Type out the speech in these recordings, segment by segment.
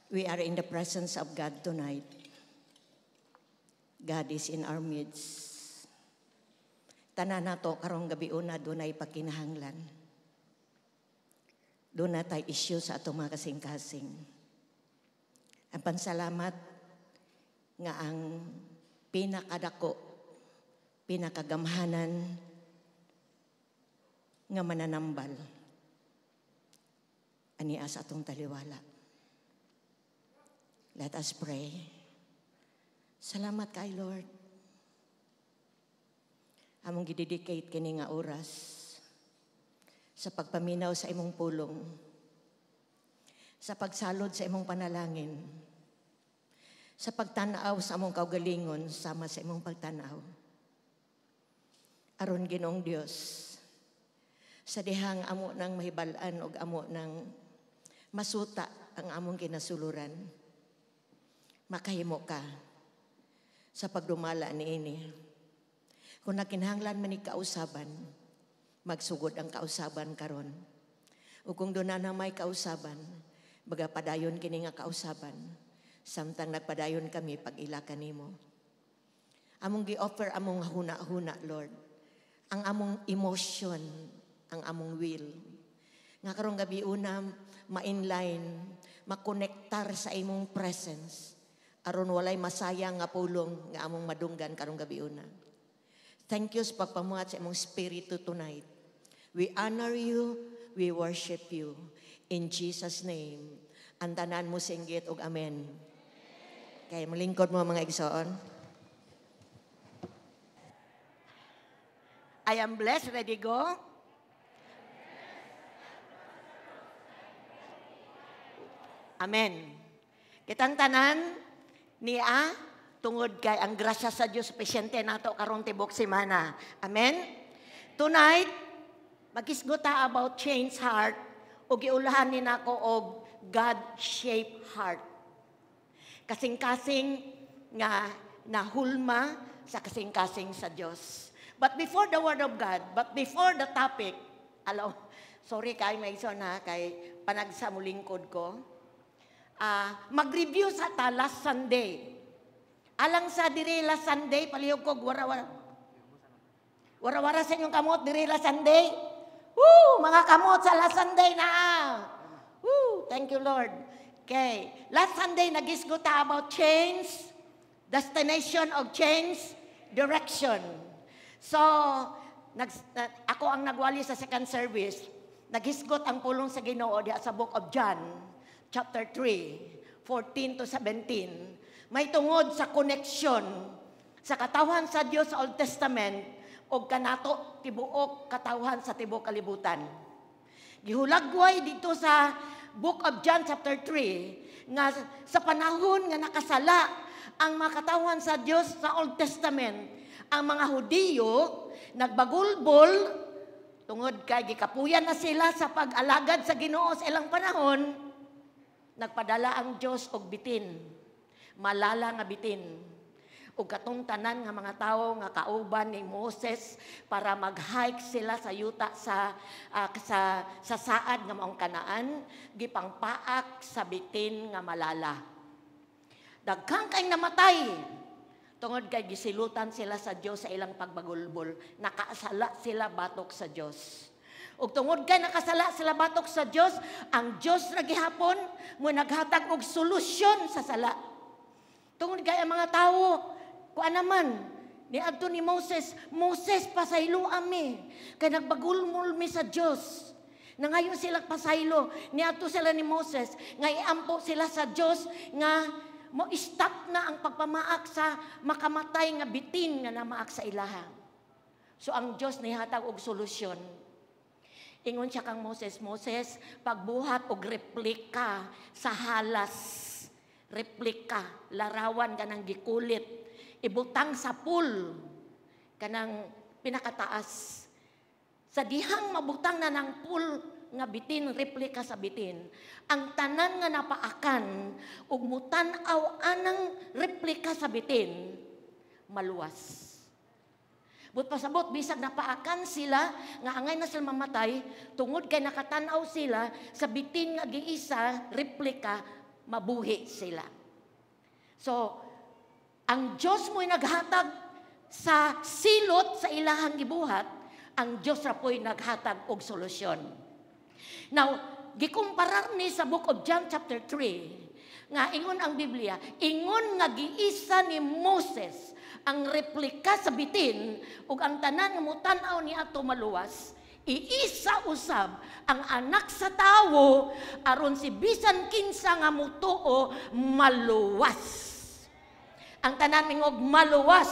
We are in the presence of God tonight. God is in our midst. Tanan nato karong gabiuna dunay pakinahanglan. Duna tay issue sa atong mga kasing-kasing. Ang pansalamat nga ang pinakadako, pinakagamhanan nga mananambal ania sa atong taliwala. Let us pray. Salamat kay Lord. Among gidedicate kini nga oras sa pagpaminaw sa imong pulong, sa pagsalod sa imong panalangin, sa pagtanaw sa among kaugalingon sama sa imong pagtanaw. Aron, Ginoong Dios, sa dihang amo nang mahibal-an og amo nang masuta ang among kinasuluran, makahimo ka sa pagdumala niini. Kung nakinahanglan man ni kausaban, magsugod ang kausaban karon. Ug kung duna na may kausaban, baga padayon kini nga kausaban, samtang nagpadayon kami pag-ila kanimo. Among gi-offer among huna-huna, Lord. Ang among emotion, ang among will. Nga karong gabiuna, ma-inline, makonektar sa imong presence. Aron walay masayang nga pulong nga among madunggan karong gabiuna. Thank you sa pagpamuhat sa imong spirito tonight. We honor you, we worship you. In Jesus' name. Ang tanan mo singgit og amen. Kay malingkod mo, mga igsoon. I am blessed. Ready, go? Amen. Kitang tanan niya tungod kay ang grasya sa Dios sufisyente nato karong tibok semana. Amen. Tonight, maghisgot ta about change heart ug giulahan ni nako og God-shaped heart. Kasing-kasing nga nahulma sa kasing-kasing sa Dios. But before the word of God, but before the topic, alaw, sorry kay may ha, kay panagsa mo lingkod ko. Mag-review sa ta last Sunday. Alang sa diri last Sunday, palihog ko, wara-wara. Wara-wara sa inyong kamot, diri last Sunday. Woo! Mga kamot sa last Sunday na. Woo! Thank you, Lord. Okay. Last Sunday, nagisgo ta about change, destination of change, direction. So, ako ang nagwali sa second service. Naghisgot ang pulong sa Ginoo diha sa Book of John, chapter 3, 14 to 17. May tungod sa connection sa katawhan sa Dios sa Old Testament o kanato tibuok katawhan sa tibuok kalibutan. Gihulagway dito sa Book of John chapter 3 nga sa panahon nga nakasala ang mga katawhan sa Dios sa Old Testament, ang mga Hudiyo nagbagulbol tungod kay gikapuyan na sila sa pag-alagad sa Ginoo sa ilang panahon. Nagpadala ang Dios og bitin, malala nga bitin. Ug katong tanan nga mga tawo nga kauban ni Moses para mag-hike sila sa yuta sa saad nga maong Kanaan, gipangpaak sa bitin nga malala. Daghan kay namatay tungod kay gisilutan sila sa Dios sa ilang pagbagulbol. Nakasala sila batok sa Dios. Ug tungod kay nakasala sila batok sa Dios, ang Dios ra gihapon mo naghatag og solusyon sa sala. Tungod kay ang mga tawo, kuan naman, niadto ni Moses, "Moses, pasaylo ami, kay nagbagulmol mi sa Dios." Nangayo sila pasaylo, niadto sila ni Moses, nga iampo sila sa Dios nga mo stop na ang pagpamaak sa makamatay nga bitin nga namaak sa ilaha. So ang Dios nihatag og solusyon. Ingon siya kang Moses, "Moses, pagbuhat og replika sa halas, replika, larawan kanang gikulit, ibutang sa pool, kanang pinakataas. Sa dihang mabutang na ng pool nga bitin, replika sa bitin, ang tanan nga napaakan ug mutan-aw anang replika sa bitin, maluwas." But pasabot, bisag napaakan sila, nga angay na sila mamatay, tungod kay nakatanaw sila sa bitin nga giisa, replika, Mabuhi sila. So, ang Diyos mo'y naghatag sa silot sa ilahang gibuhat, ang Diyos ra po'y naghatag og solusyon. Now, gikumparar ni sa Book of John chapter 3, nga ingon ang Biblia, ingon nga giisa ni Moses ang replika sa bitin ug ang tanan nga mutan-aw ni ato maluwas, iisa usab ang Anak sa Tawo aron si bisan kinsa nga mutuo maluwas. Ang tanan mingog, "Maluwas."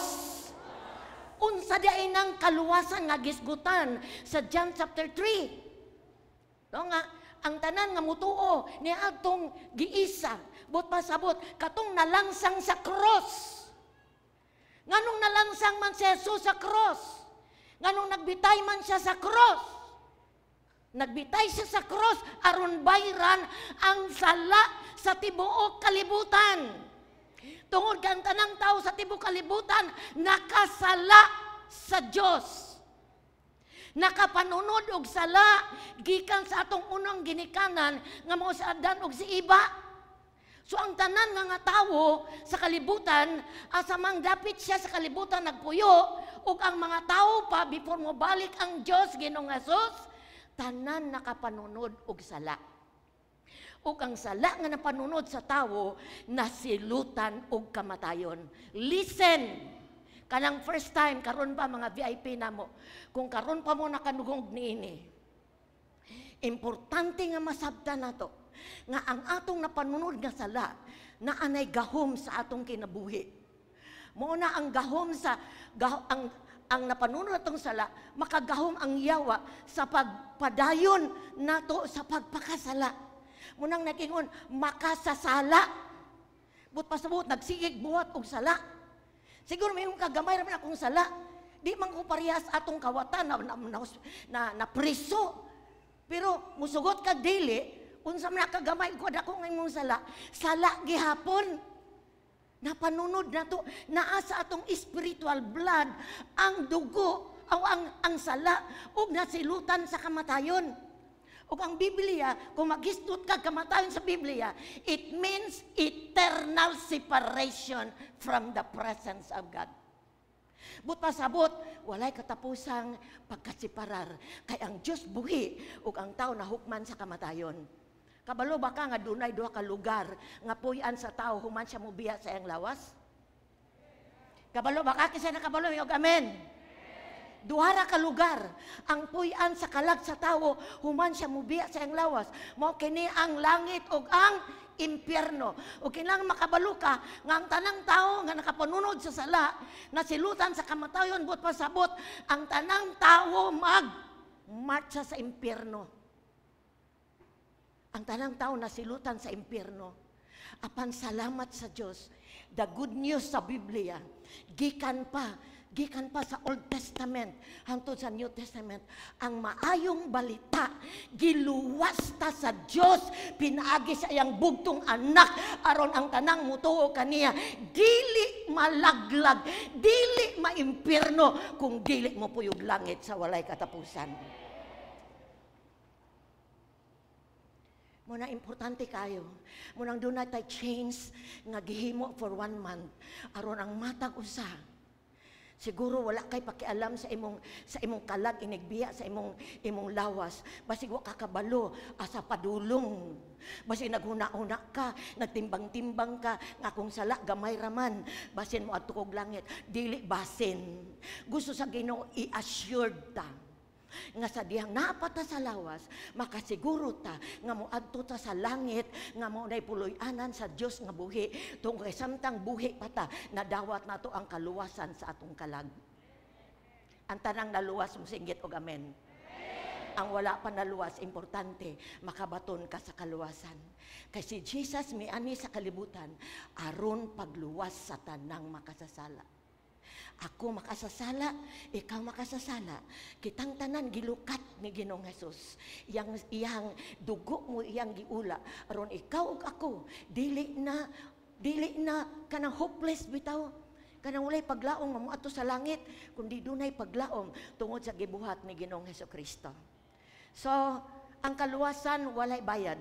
Unsa di ay nang kaluwasan nga gisgutan sa John chapter 3? No nga ang tanan nga mutuo ni atong giisa, but pasabot katong nalangsang sa cross. Nganong nalangsang man si Jesus sa cross? Nganong nagbitay man siya sa cross? Nagbitay siya sa cross aron bayran ang sala sa tibuok kalibutan. Tungod kay ang tanang tao sa tibuok kalibutan nakasala sa Dios. Nakapanunod og sala gikan sa atong unang ginikanan nga mao si Adan ug si Eva. So ang tanan nga nga tawo sa kalibutan, asa mang dapit siya sa kalibutan nagpuyo, ug ang mga tawo pa before mo balik ang Dios Ginoong Jesus, tanan nakapanunod og sala. Ug ang sala nga napanunod sa tawo nasilutan og kamatayon. Listen. Kanang first time karon pa, mga VIP namo. Kung karon pa mo nakadungog niini. Importante nga masabtan nato nga ang atong napanunod nga sala na anay gahom sa atong kinabuhi. Mao na ang gahom sa gah, ang napanunod atong sala, makagahom ang yawa sa pagpadayon nato sa pagpakasala. Munang nagingon makasasala. But pasabot nagsigig buhat og sala. Siguro may kagamay ra man akong sala. Di man ko parehas atong kawatan na priso. Pero musugot kag dili, unsa man kagamay ko dako nga imong sala, sala gihapon. Napanunod nato, naa sa atong spiritual blood ang dugo o ang sala ug nasilutan sa kamatayon. Ug ang Biblia, kung magisdot ka kamatayon sa Biblia, it means eternal separation from the presence of God. But pasabot, walay katapusang pagkasiparar. Kay ang Diyos buhi, ug ang tao nahukman sa kamatayon. Kabalo ba ka nga dunay duha ka lugar nga puy-an sa tao human siya mobiya sa iyang lawas? Kabalo ba ka? Kinsa nakabalo, og amen. Duha ra ka lugar ang puy-an sa kalag sa tawo human siya mobiya sa iyang lawas. Mao kini ang langit ug ang impyerno. Ug kinahanglan makabalo ka nga ang tanang tao nga nakapanunod sa sala nasilutan sa kamatayon, but pasabot ang tanang tao mag marcha sa impyerno. Ang tanang tao nasilutan sa impyerno. Apan salamat sa Dios, the good news sa Biblia, gikan pa sa Old Testament hangtod sa New Testament, ang maayong balita, giluwas ta sa Dios pinaagi sa iyang bugtong anak aron ang tanang mutuo kaniya dili malaglag, dili maimpierno, kung dili mo puyog langit sa walay katapusan. Muna importante kayo. Munang dunay tay change nga gihimo for one month aron ang matag usa. Siguro wala kay pakialam sa imong kalag inigbiya sa imong lawas. Basig wa ka kabalo asa padulong. Basig naghuna-huna ka, nagtimbang-timbang ka nga kung sala gamay raman, basin mo adto kog langit, dili basin. Gusto sa Ginoo i-assured ta nga sa dihang napata sa lawas, makasiguro ta nga moadto ta sa langit nga mao nay puloy-anan sa Dios nga buhi, tungod kay samtang buhi pa ta, nadawat nato ang kaluwasan sa atong kalag. Ang tanang naluwas, mosinggit og amen. Ang wala pa naluwas, importante makabaton ka sa kaluwasan. Kay si Jesus miani sa kalibutan aron pagluwas sa tanang makasasala. Ako makasasala, ikaw makasasala. Kitang tanan gilukat ni Ginoong Jesus. Iyang iyang dugo mo iyang giula aron ikaw ug ako dili na kanang hopeless bitaw. Kanang walay paglaom nga moadto sa langit, kundi dunay paglaom tungod sa gibuhat ni Ginoong Kristo. So, ang kaluwasan walay bayad.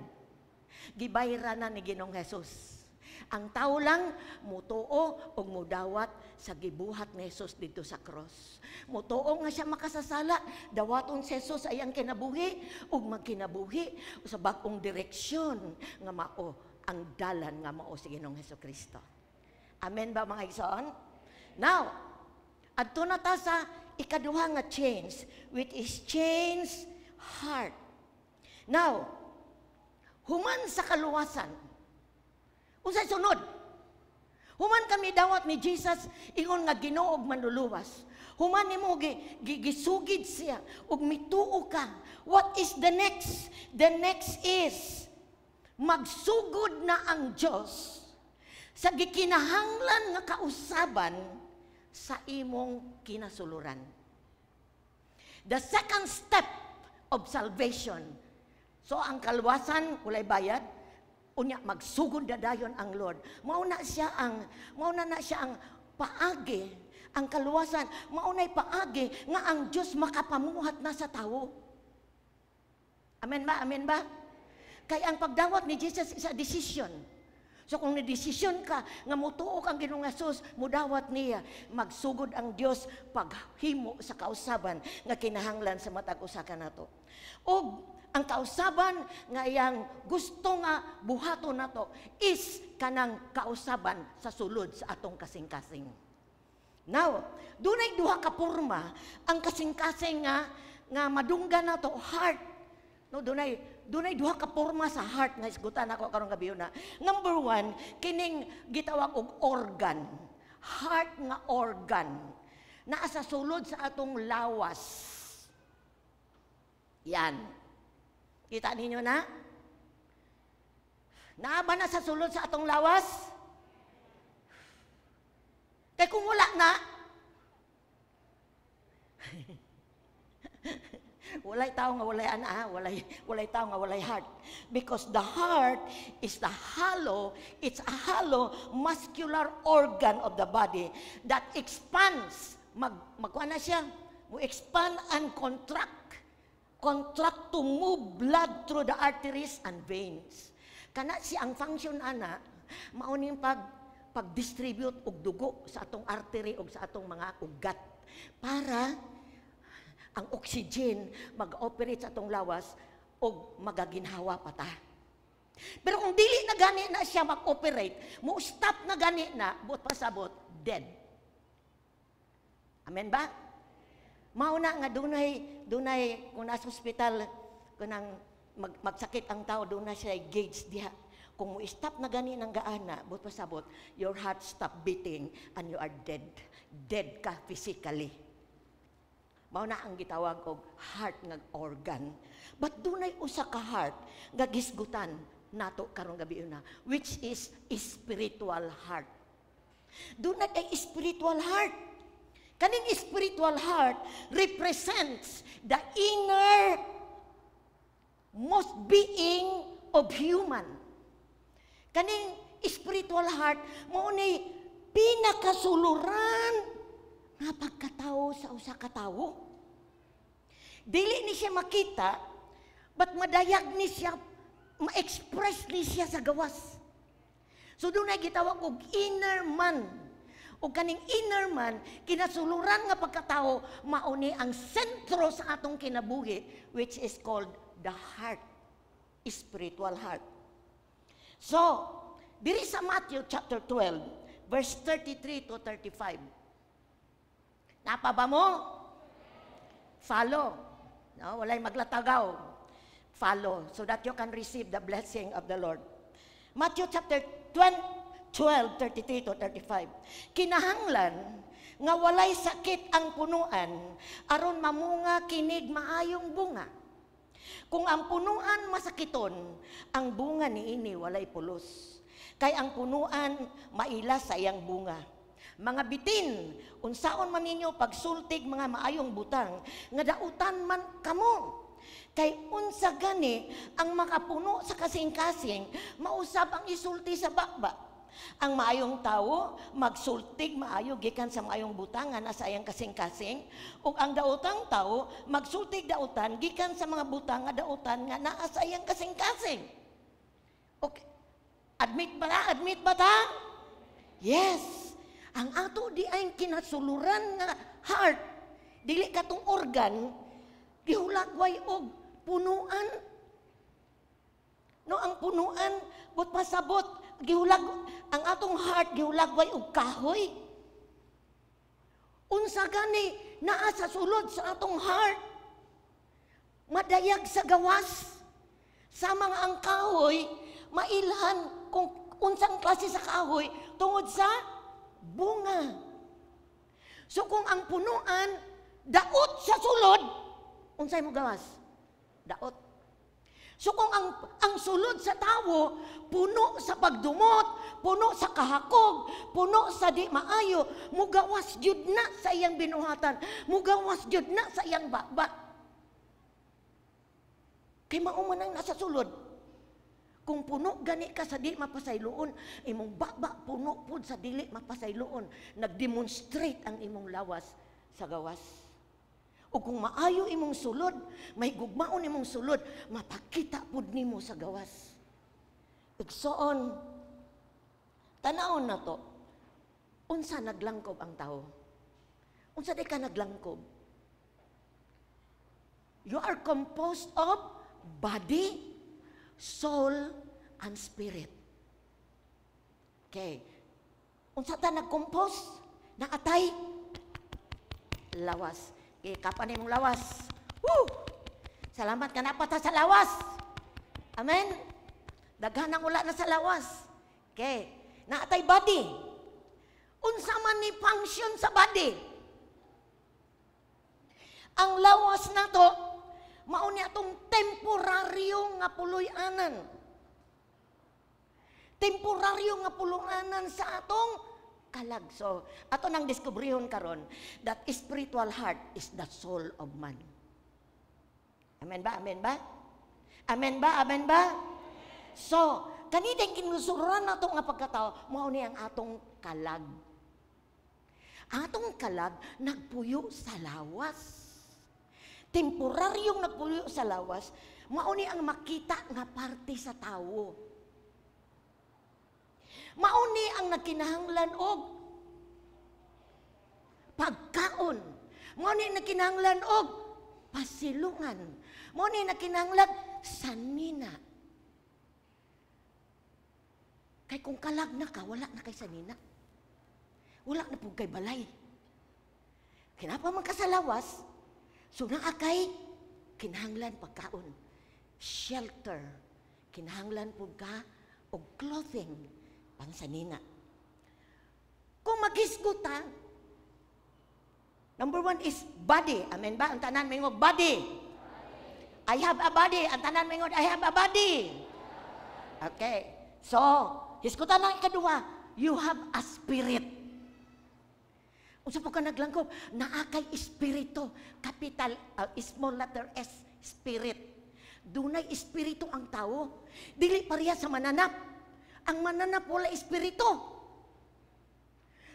Gibayran na ni Ginoong Jesus. Ang tao lang mutuo og mudawat sa gibuhat ni Jesus didto sa cross. Mutuo nga siya makasasala, dawaton si Jesus ay ang kinabuhi ug magkinabuhi sa bag-ong direksyon nga mao ang dalan nga mao si Ginoong Hesukristo. Amen ba, mga igsoon? Now, adto na ta sa ikaduha nga change, which is change heart. Now, human sa kaluwasan, unsay sunod? Human kami dawat ni Jesus ingon nga Ginoo ug Manluluwas. Human nimo gisugid siya ug mituo ka. What is the next? The next is magsugod na ang Dios sa gikinahanglan nga kausaban sa imong kinasuluran. The second step of salvation. So ang kaluwasan walay bayad, unya magsugod na dayon ang Lord. Mao na siya ang paagi, ang kaluwasan, mao na'y paagi nga ang Dios makapamuhat na sa tawo. Amen ba? Amen ba? Kay ang pagdawat ni Jesus is a decision. So kung ni-desisyon ka nga mutuo kang Ginoong Jesus, mudawat niya, magsugod ang Dios paghimo sa kausaban nga kinahanglan sa matag usa kanato. Og ang kausaban nga iyang gusto nga buhaton nato is kanang kausaban sa sulod sa atong kasing-kasing. Now, dunay duha ka porma ang kasing-kasing nga nga madunggan nato, heart. No, dunay dunay duha ka porma sa heart nga isgutan ako karong gabi na. Number one, kining gitawag og organ. Heart nga organ. Naa sa sulod sa atong lawas. Yan. Kita ninyo na? Naa ba na sa sulod sa atong lawas? Kay kung wala na, walay tao nga walay ana, walay tao nga walay heart. Because the heart is the hollow, it's a hollow muscular organ of the body that expands. Magkuha na siya, mo expand and contract. Contract to move blood through the arteries and veins. Kana si ang function ana, mao ning pag-distribute og dugo sa atong artery og sa atong mga ugat para ang oxygen mag-operate sa atong lawas og magaginhawa pa ta. Pero kung dili na gani na siya mag-operate, mo stop na gani na, buot pasabot, dead. Amen ba? Mao na nga dunay kung nasa ospital kunang magsakit ang tao, dunay siya gauge diha. Kung mo stop na gani ng gaana, buot pasabot, your heart stop beating and you are dead. Dead ka physically. Mao na ang gitawag og heart nga organ. But dunay usa ka heart nga gisgutan nato karong gabi una, which is spiritual heart. Dunay ay spiritual heart. Kaning spiritual heart represents the inner most being of human. Kaning spiritual heart mao ni pinakasuluran nga pagkatao sa usa ka tawo. Dili ni siya makita, but madayag ni siya, ma-express ni siya sa gawas. So dunay gitawag og inner man. O kaning inner man, kinasuluran nga pagkatao, mao ni ang sentro sa atong kinabuhi, which is called the heart, spiritual heart. So, diri sa Matthew chapter 12, verse 33 to 35. Napa ba mo? Follow. No, walay maglatagaw. Follow so that you can receive the blessing of the Lord. Matthew chapter 12, 33 to 35. Kinahanglan nga walay sakit ang punuan aron mamunga kinig maayong bunga. Kung ang punuan masakiton, ang bunga niini walay pulos. Kay ang punuan maila sa iyang bunga. Mga bitin, unsaon man ninyo pagsultig mga maayong butang, nga dautan man kamo. Kay unsa gani ang makapuno sa kasing-kasing, mausab ang isulti sa baba. Ang maayong tawo magsultig maayo gikan sa maayong butangan na sa iyang kasing-kasing, ug ang daotang tawo magsultig dautan gikan sa mga butang nga dautan nga naa sa iyang kasing-kasing. Admit ba ta? Admit ba ta? Yes. Ang ato diay kinasuluran nga heart, dili katong organ, gihulagway og punuan. No, ang punuan, but pasabot, gihulag, ang atong heart gihulagway og kahoy. Unsa gani naa sa sulod sa atong heart, madayag sa gawas. Sa mga ang kahoy, mailhan kung unsang klase sa kahoy tungod sa bunga. So kung ang punuan daot sa sulod, unsay mo gawas? Daot. So kung ang sulod sa tawo puno sa pagdumot, puno sa kahakog, puno sa di maayo, mugawas jud na sa iyang binuhatan, mugawas jud na sa iyang baba. Kay mao man ang nasa sulod. Kung puno gani ka sa di mapasayloon, imong baba puno pud sa dili mapasayloon. Nagdemonstrate ang imong lawas sa gawas. O kung maayo imong sulod, may gugmaon imong sulod, mapakita pud nimo sa gawas. Igsoon, tanawon na to, unsa naglangkob ang tao? Unsa di ka naglangkob? You are composed of body, soul, and spirit. Okay. Unsa ta nag-compose? Naatay? Lawas. Okay, kapan imong lawas. Woo! Salamat ka na pa ta sa lawas. Amen? Daghan ang wala na sa lawas. Okay. Naatay body. Unsa man ni function sa body? Ang lawas nato mao ni atong temporaryo nga puloy-anan. Temporaryo nga puloy-anan sa atong kalag. So, ato nang diskubrihon karon that spiritual heart is the soul of man. Amen ba? Amen ba? Amen ba? Amen ba? So, kanitang kinusuluran nato nga pagkatao, mao ni ang atong kalag. Atong kalag nagpuyo sa lawas. Temporaryong nagpuyo sa lawas, mao ni ang makita nga parte sa tawo. Mao ni ang nagkinahanglan og pagkaon. Mao ni nagkinahanglan og pasilungan. Mao ni nagkinahanglan sanina. Kay kung kalag na ka, wala na kay sanina. Wala na pud kay balay. Kinapa man ka sa lawas, so naa kay kinahanglan pagkaon, shelter, kinahanglan pud ka og clothing pangsanina. Kung maghisgot ta, number one is body. Amen ba? Ang tanan moingon body. I have a body. Ang tanan moingon, "I have a body." Okay. So, hisgutan ang ikaduha, you have a spirit. Unsa po ka naglangkob? Naa kay espiritu. Capital, small letter S, spirit. Dunay espiritu ang tao. Dili pareha sa mananap. Ang mananap wala espiritu.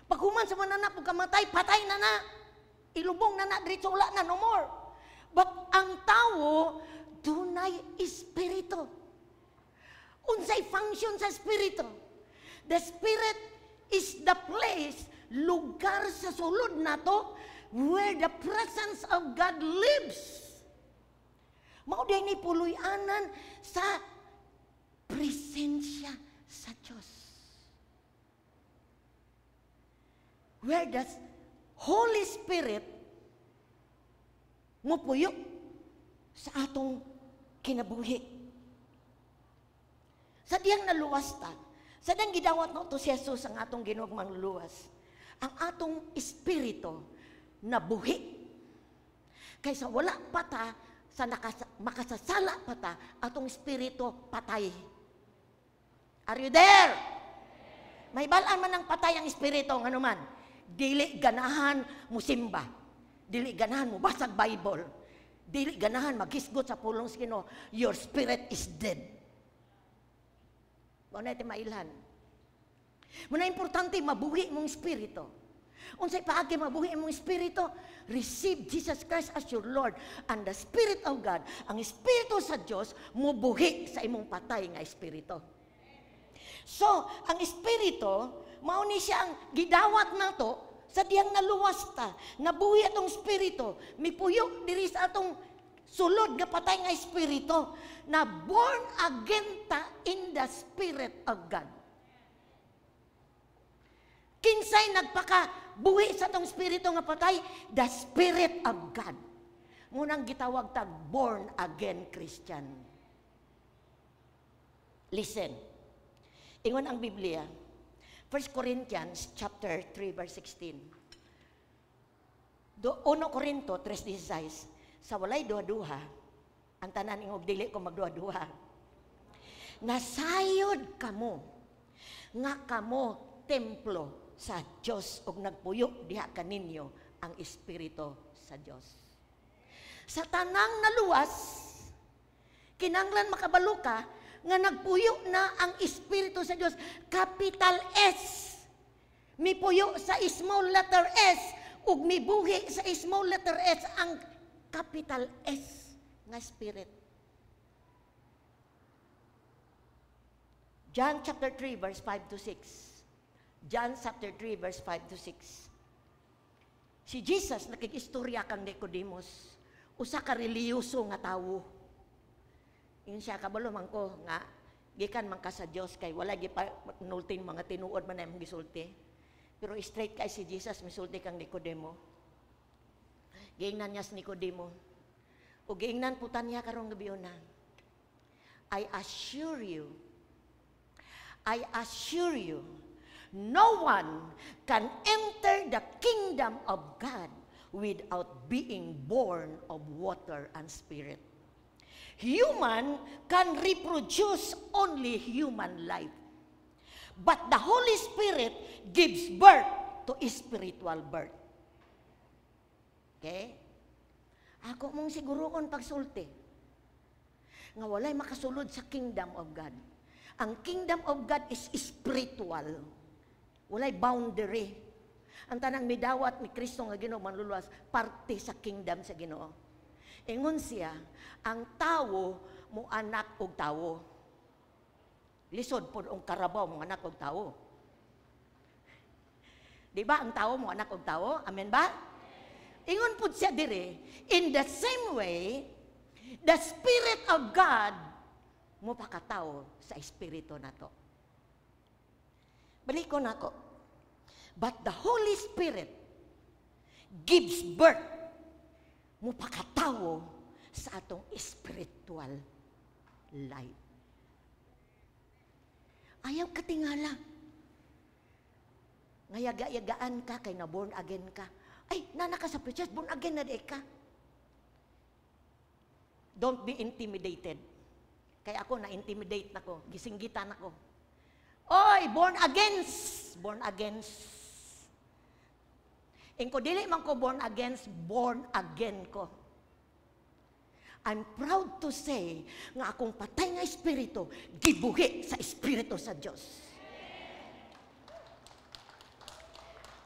Paghuman sa mananap ug kamatay, patay na na. Ilubong na na, diretso wala na, no more. But ang tao, dunay espiritu. Unsay function sa espiritu? The spirit is the place, lugar sa sulod nato where the presence of God lives. Mao ni puloy-anan sa presensya sa Diyos. Where does Holy Spirit mupuyo sa atong kinabuhi. Sa diyang naluwas ta, sa diyang gidawat no to si Jesus ang atong Ginoong manluluwas, ang atong espiritu nabuhi. Kaysa wala pa ta, sa makasasala pa ta, atong espiritu patay. Are you there? May balaan man ang patay ang espiritu, ngano man, dili ganahan musimba. Dili ganahan mo basag Bible. Dili ganahan maghisgot sa pulong sa Ginoo. Your spirit is dead. Mao na mailhan. Muna importante mabuhi imong espiritu. Unsay paagi mabuhi imong espiritu? Receive Jesus Christ as your Lord and the Spirit of God, ang Espiritu sa Dios mubuhi sa imong patay nga espiritu. So, ang Espiritu, mao ni siya ang gidawat nato sa diyang naluwas ta. Nabuhi atong Espiritu. Mipuyo diri sa atong sulod nga patay nga espiritu na born again ta in the Spirit of God. Kinsay nagpakabuhi sa atong espiritu nga patay? The Spirit of God. Munang gitawag tag born again Christian. Listen. Ingon ang Biblia, 1 Corinthians chapter 3 verse 16. 1 Corinto 3:16. Sa walay duha-duha, ang tanan ingog dili ko magduha-duha. Nasayod kamo nga kamo templo sa Dios ug nagpuyo diha kaninyo ang Espiritu sa Dios. Sa tanang naluwas, kinanglan makabalo ka nga nagpuyo na ang Espiritu sa Dios, capital S. Mipuyo sa small letter S ug mibuhi sa small letter S ang capital S nga Spirit. John chapter 3 verse 5 to 6. John chapter 3 verse 5 to 6. Si Jesus nakig-istorya kang Nicodemus, usa ka relihiyoso nga tawo. Ingon siya, kabalo man ko nga gikan man ka sa Dios kay wala gipa nultin mga tinuod man imong gisulti. Pero straight kay si Jesus misulti kang Nicodemo. Giingnan niya si Nicodemo. O giingnan putan niya karong gabi na. I assure you, no one can enter the kingdom of God without being born of water and spirit. Human can reproduce only human life. But the Holy Spirit gives birth to spiritual birth. Okay? Ako mong siguroon pagsulti nga walay makasulod sa kingdom of God. Ang kingdom of God is spiritual. Walay boundary. Ang tanang midawat ni Kristo nga Ginoo manluluwas, parte sa kingdom sa Ginoo. Ingon siya, ang tawo mo anak og tawo. Lisod pod ang karabaw mo anak og tawo. Di ba ang tawo mo anak og tawo? Amen ba? Ingon pod siya dire, in the same way, the Spirit of God mo pakatawo sa espiritu nato. Balik ko nako. But the Holy Spirit gives birth mo pakatawo sa atong spiritual life. Ayaw katingala. Ngayaga-yagaan ka kay na born again ka. Ay, nana ka sa church, born again na di ka. Don't be intimidated. Kaya ako, na-intimidate na ko. Gisinggitan ako. Oy, born against. Born against. Ingko dili man ko born against, born again ko. I'm proud to say nga akong patay nga espiritu, gibuhi sa espiritu sa Dios.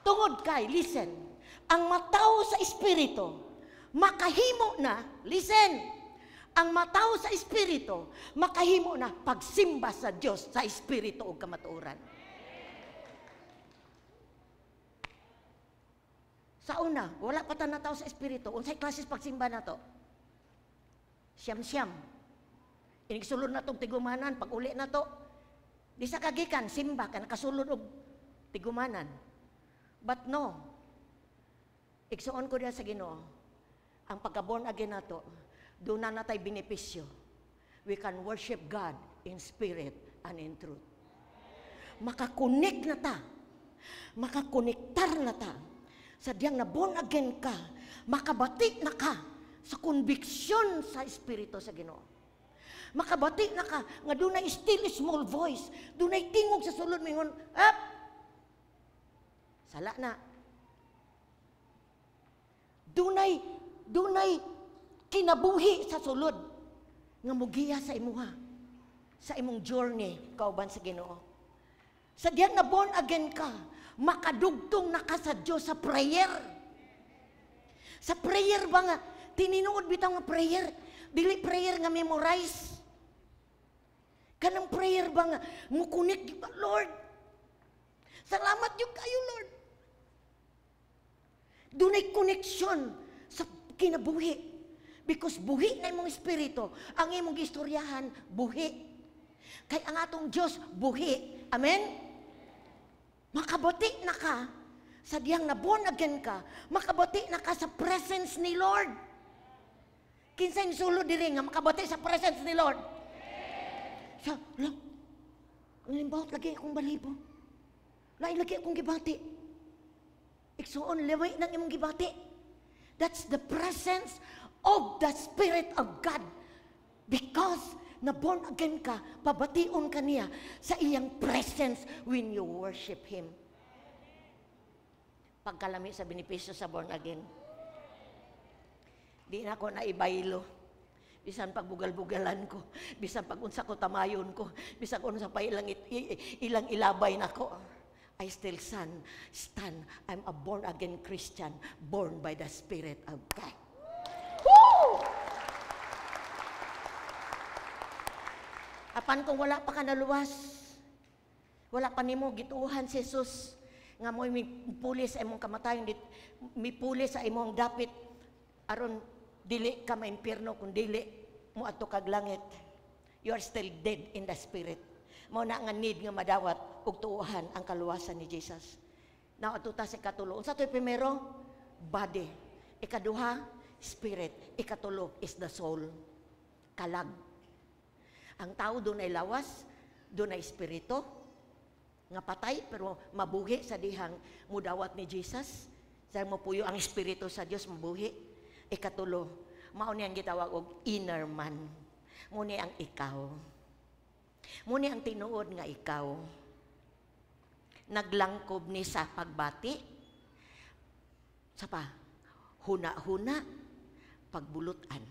Tungod kay, listen, ang mataw sa espiritu, makahimo na, listen, ang mataw sa espiritu, makahimo na pagsimba sa Dios sa espiritu ug kamatuoran. Sa una, wala pa ta nataw sa espiritu. Unsay klases pagsimba nato? Siyam-siyam. Inigsulod na tong tigumanan, pag uli na to. Di sa kagikan, simba ka, nakasulod og tigumanan. But no, igsuon ko diya sa Ginoo, ang pagka-born again nato, doon na natay benepisyo. We can worship God in spirit and in truth. Makakonek na ta. Makakonektar na ta. Sa diyang na born again ka, makabati na ka sa conviction sa espiritu sa Ginoo. Makabati na ka nga dunay still small voice, dunay tingog sa sulod mingon, up. Sala na. Dunay kinabuhi sa sulod nga mugiya sa imuha, sa imong journey kauban sa Ginoo. Sa diyang na born again ka, makadugtong na ka sa Dios sa prayer. Sa prayer ba nga, tininuod bitaw nga prayer, dili prayer nga memorize. Kanang prayer ba nga, mukunik, ba, "Lord, salamat gyud kaayo, Lord." Dunay connection sa kinabuhi. Because buhi na imong espiritu, ang imong gistoryahan, buhi. Kay ang atong Diyos, buhi. Amen? Makabati na ka sa diyang na born again ka, makabati na ka sa presence ni Lord. Kinsay sulod diri nga makabati sa presence ni Lord? Sa, la, ang limbawot lagi akong balibo. Lain lagi akong gibati. Igsuon, liway nang imong gibati. That's the presence of the Spirit of God. Because na born again ka, pabation ka niya sa iyang presence when you worship Him. Pagkalami sa benepisyo sa born again. Di na ako naibaylo. Bisan pagbugal-bugalan ko, bisan pag unsa ko tamayon ko, bisan unsa pa ilang ilabay nako. I still stand. I'm a born again Christian, born by the Spirit of God. Woo! Apan kung wala pa ka naluwas, wala pa nimo gituohan si Jesus, nga mo'y mipuli sa imong kamatayon, mipuli sa imong dapit, aron dili ka maimpierno kung dili mo adto kag langit. You are still dead in the spirit. Mao na nga need nga madawat og tuohan ang kaluwasan ni Jesus. Now adto ta sa ikatulo. Unsa to'y primero? Body. Ikaduha, spirit. Ikatulo is the soul. Kalag. Ang tao dunay lawas, dunay espiritu, nga patay pero mabuhi sa dihang mudawat ni Jesus. Sa mopuyo ang espiritu sa Dios, mabuhi. Ikatulo, mao ni ang gitawag og inner man. Mao ni ang ikaw. Mao ni ang tinuod nga ikaw. Naglangkob ni sa pagbati, sa pa, huna-huna, pagbulutan.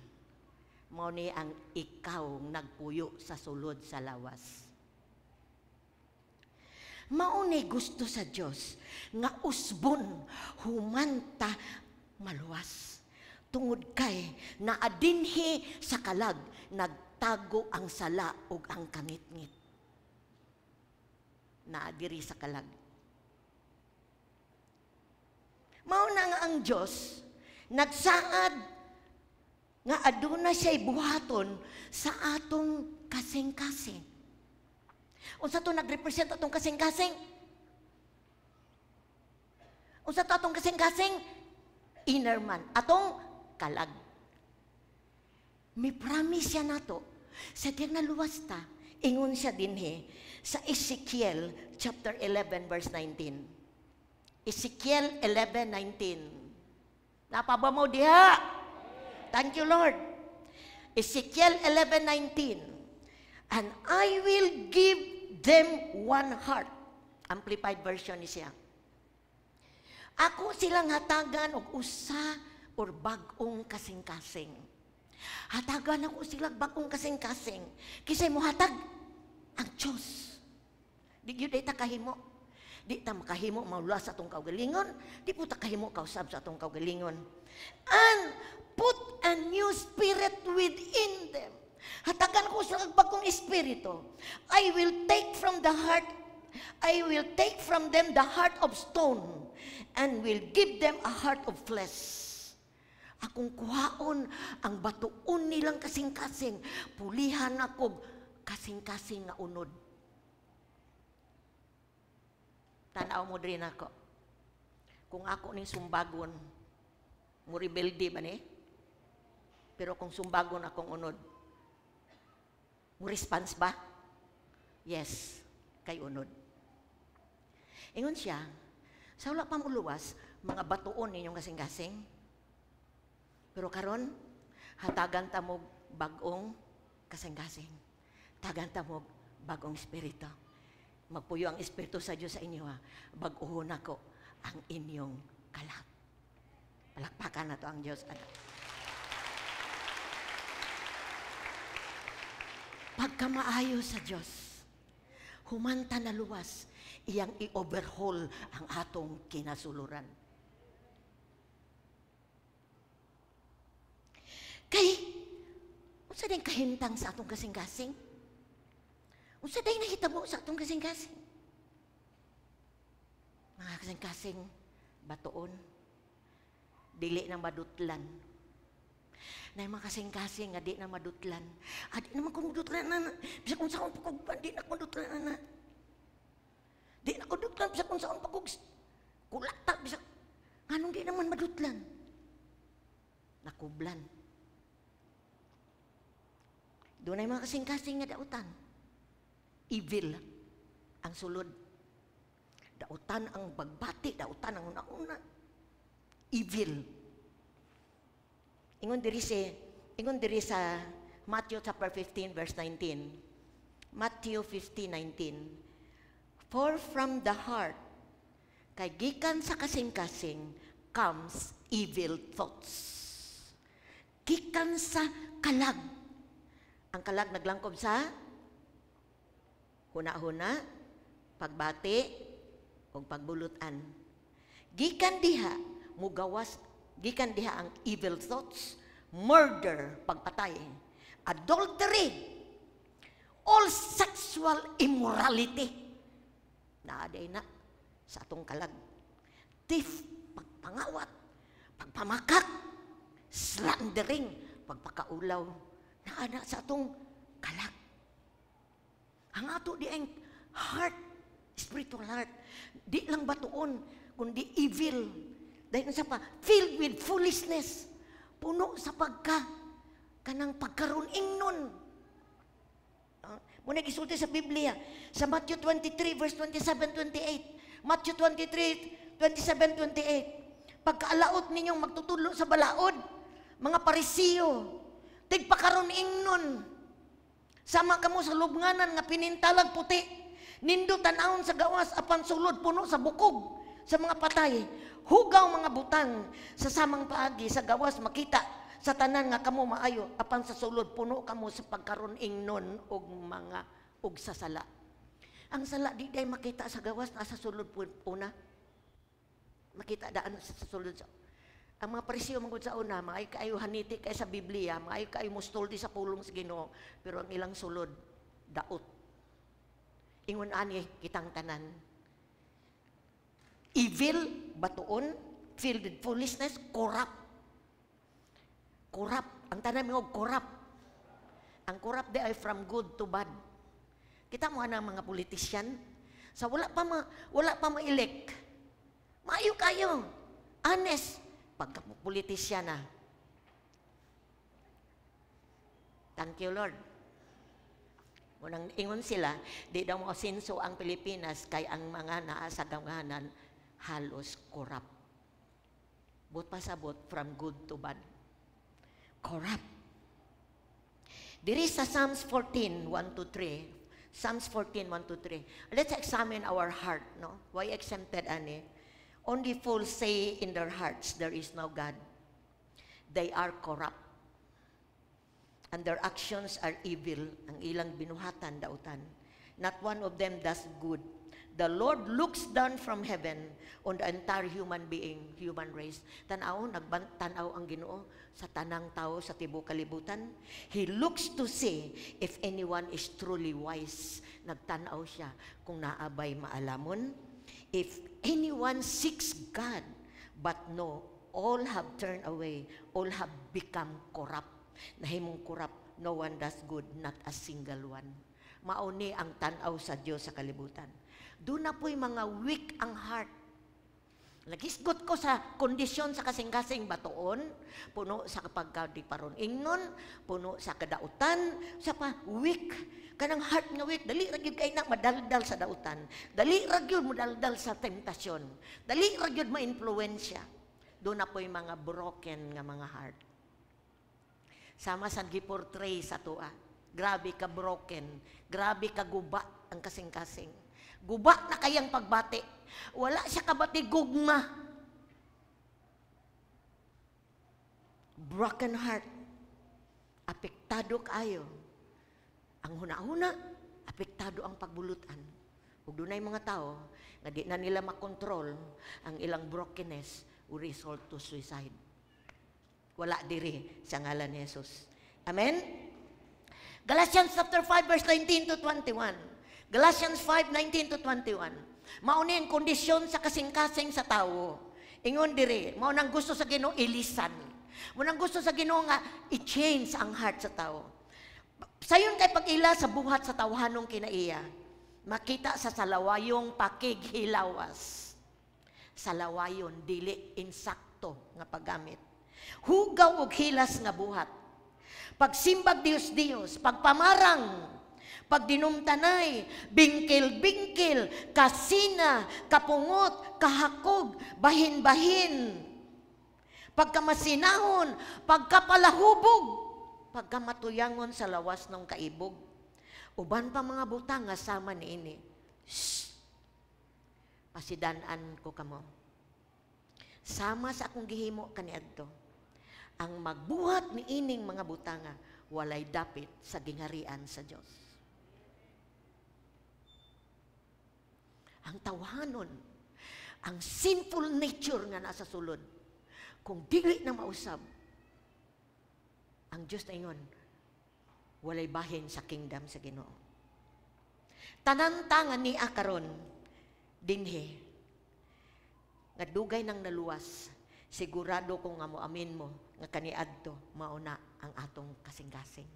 Mao ni ang ikaw nagpuyo sa sulod sa lawas. Mao ni gusto sa Dios nga usbon humanta maluwas. Tungod kay naadinhi sa kalag nagtago ang sala ug ang kangitngit. Naadiri sa kalag. Mao na nga ang Dios nagsaad nga aduna siya'y buhaton sa atong kasing-kasing. Unsa to nagrepresent atong kasing-kasing? Unsa to atong kasing-kasing? Inner man, atong kalag. May promise siya nato. Sa diyang naluwas ta, ingon siya dinhi sa Ezekiel chapter 11 verse 19. Ezekiel 11:19. Napaba mo diha? Thank you, Lord. Ezekiel 11:19. And I will give them one heart. Amplified version ni siya. Ako silang hatagan og usa or bag-ong kasing-kasing. Hatagan ako sila bag-ong kasing-kasing. Kisay mo hatag ang Diyos. Di gyud ta kahimo. Di ta makahimo maluwas sa atong kaugalingon. Di po ta kahimo kausab sa atong kaugalingon. And put a new spirit within them. Hatagan ko sila bagong espiritu. I will take from the heart, I will take from them the heart of stone and will give them a heart of flesh. Akong kuhaon ang batuon nilang kasing-kasing, pulihan ako kasing-kasing nga unod. Tanaw mo diri nako. Kung ako ning sumbagon, mo rebelde ba ni? Pero kung sumbagon akong unod, mo response ba? Yes, kay unod. Ingon siya, sa wala pa muluwas, mga batuon ninyong kasing-kasing. Pero karon, hatagan ta mo bag-ong kasing-kasing. Tagan ta mo bag-ong espiritu. Magpuyo ang espiritu sa Diyos sa inyo, ha. Bag-uhon ako ang inyong kalag. Palakpakan na to ang Diyos. Pagkamaayo sa Diyos, humanta na luwas, iyang i-overhaul ang atong kinasuluran. Kay, unsa din kahimtang sa atong kasing-kasing? Unsa day nahitabo sa atong kasing-kasing? Mga kasing-kasing, batuon, dili na madutlan. Na mga kasing-kasing nga di na madutlan. Ah, di naman ko madutlan na. Bisag unsaon pa kog, di na ko madutlan na. Di na ko dutlan bisag unsaon pa kog kulata, bisag nganong di naman madutlan? Nakublan. Dunay mga kasing-kasing nga dautan. Evil ang sulod. Dautan ang pagbati, dautan ang una-una. Evil. Ingon diri sa Matthew chapter 15 verse 19. Matthew 15:19. "For from the heart," kay gikan sa kasing-kasing, "comes evil thoughts." Gikan sa kalag. Ang kalag naglangkob sa huna-huna, pagbati, ug pagbulutan. Gikan diha, mugawas, gikan diha ang evil thoughts, murder, pagpatay, adultery, all sexual immorality. Naa na sa atong kalag. Theft, pagpangawat, pagpamakak, slandering, pagpakaulaw. Naa na sa atong kalag. Ang ato di ang heart, spiritual heart, di lang batuon, kundi evil. Dahil sa pa, filled with foolishness. Puno sa pagka, kanang pagkaron ingnon. Muna gisulti sa Biblia, sa Matthew 23, verse 27, 28. Matthew 23, 27, 28. "Pagkaalaot ninyong magtutudlo sa balaod, mga Parisiyo, tigpakaron ingnon. Sama kamo sa lubnganan nga pinintalag puti. Nindot tan-awon sa gawas, apan sulod puno sa bukog sa mga patay. Hugaw mga butang. Sa samang paagi, sa gawas makita sa tanan nga kamo maayo, apan sa sulod puno kamo sa pagkaron ingnon og mga og sa sala." Ang sala di day makita sa gawas, nasa sulod una. Makita daan sa sulod sa ang mga Parisiyo man sa una, maayo kaayo haniti kay sa Biblia, maayo kaayo mustuldi sa pulong sa Ginoo, pero ang ilang sulod daot. Ingon ani kitang tanan. Evil, batuon, filled with foolishness, corrupt. Corrupt. Ang tanan mo corrupt. Ang corrupt di ay from good to bad. Kita mo ana mga politician, sa wala pa ma-elect. Maayo kayo. Honest. Pagka politician na. Thank you, Lord. Unang ingon sila, di daw mo asenso ang Pilipinas kay ang mga naa sa gamhanan halos corrupt. Buot pasabot, from good to bad. Corrupt. Diri sa Psalms 14, 1 to 3. Psalms 14, 1 to 3. Let's examine our heart, no? Why exempted ani? "Only fools say in their hearts, 'There is no God.' They are corrupt. And their actions are evil. Ang ilang binuhatan, dautan. Not one of them does good. The Lord looks down from heaven on the entire human being, human race." Tanaw, tanaw ang Ginoo sa tanang tao sa tibuok kalibutan. "He looks to see if anyone is truly wise." Nagtanaw siya kung naabay maalamon. "If anyone seeks God, but no, all have turned away, all have become corrupt." Nahimong corrupt, "no one does good, not a single one." Mauni ang tanaw sa Dios sa kalibutan. Doon na po'y mga weak ang heart. Nagisgot ko sa kondisyon sa kasing-kasing batuon, puno sa pagkadiparon ingnon, puno sa kadautan, sa pa weak kanang heart nga weak, dali ra gyud kay na madaldal sa dautan. Dali ra gyud modaldal sa temptasyon. Dali ra gyud maimpluwensya. Doon na po'y mga broken nga mga heart. Sama sa giportray sa tua. Grabe ka broken, grabe ka guba ang kasing-kasing. Guba na kayang pagbati. Wala siya kabati gugma. Broken heart. Apektado kaayo. Ang huna-huna, apektado ang pagbulutan. Ug dunay mga tao nga di na nila makontrol ang ilang brokenness will result to suicide. Wala diri sa ngalan ni Jesus. Amen? Galatians chapter 5 verse 19 to 21. Galatians 5:19 to 21. Mao ni ang kondisyon sa kasing-kasing sa tawo. Ingon diri, mao nang gusto sa Ginoo ilisan. Mao nang gusto sa Ginoo nga i-change ang heart sa tawo. Sayon kay pag-ila sa buhat sa tawhanong kinaiya. Makita sa salawayong pakighilawas. Salawayon dili insakto nga paggamit. Hugaw og hilas nga buhat. Pagsimbag Dios Dios, pagpamarang, pagdinumtanay, bingkil-bingkil, kasina, kapungot, kahakog, bahin-bahin, pagkamasinahon, pagkapalahubog, pagkamatuyangon sa lawas ng kaibog. Uban pa mga butang nga sama niini. Shh! Pasidan-an ko kamo. Sama sa akong gihimo kaniadto. Ang magbuhat ni ining mga butanga walay dapit sa gingharian sa Dios. Ang tawhanon, ang sinful nature nga nasa sulod, kung dili na mausab, ang Dios na ingon, walay bahin sa kingdom sa Ginoo. Tanan ta nga niya karon dinhi nga dugay nang naluwas, sigurado ko nga moamin mo nga kaniadto mao na ang atong kasing-kasing.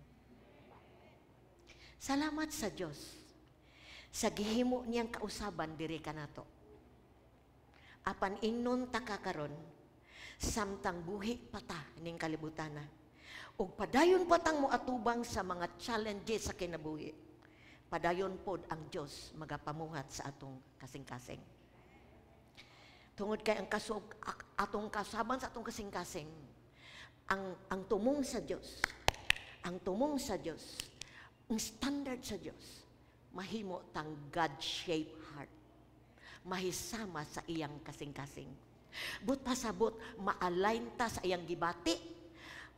Salamat sa Dios sa gihimo niyang kausaban diri kanato. Apan ingnon ta ka karon, samtang buhi pa ta ning kalibutana, ug padayon pa tang moatubang sa mga challenges sa kinabuhi, padayon pod ang Dios magapamuhat sa atong kasing-kasing. Tungod kay ang kasug atong kasaban sa atong kasing-kasing, ang tumong sa Dios, ang tumong sa Dios, ang standard sa Dios, mahimo tang God-shaped heart. Mahisama sa iyang kasing-kasing. But pasabot, ma-align ta sa iyang gibati,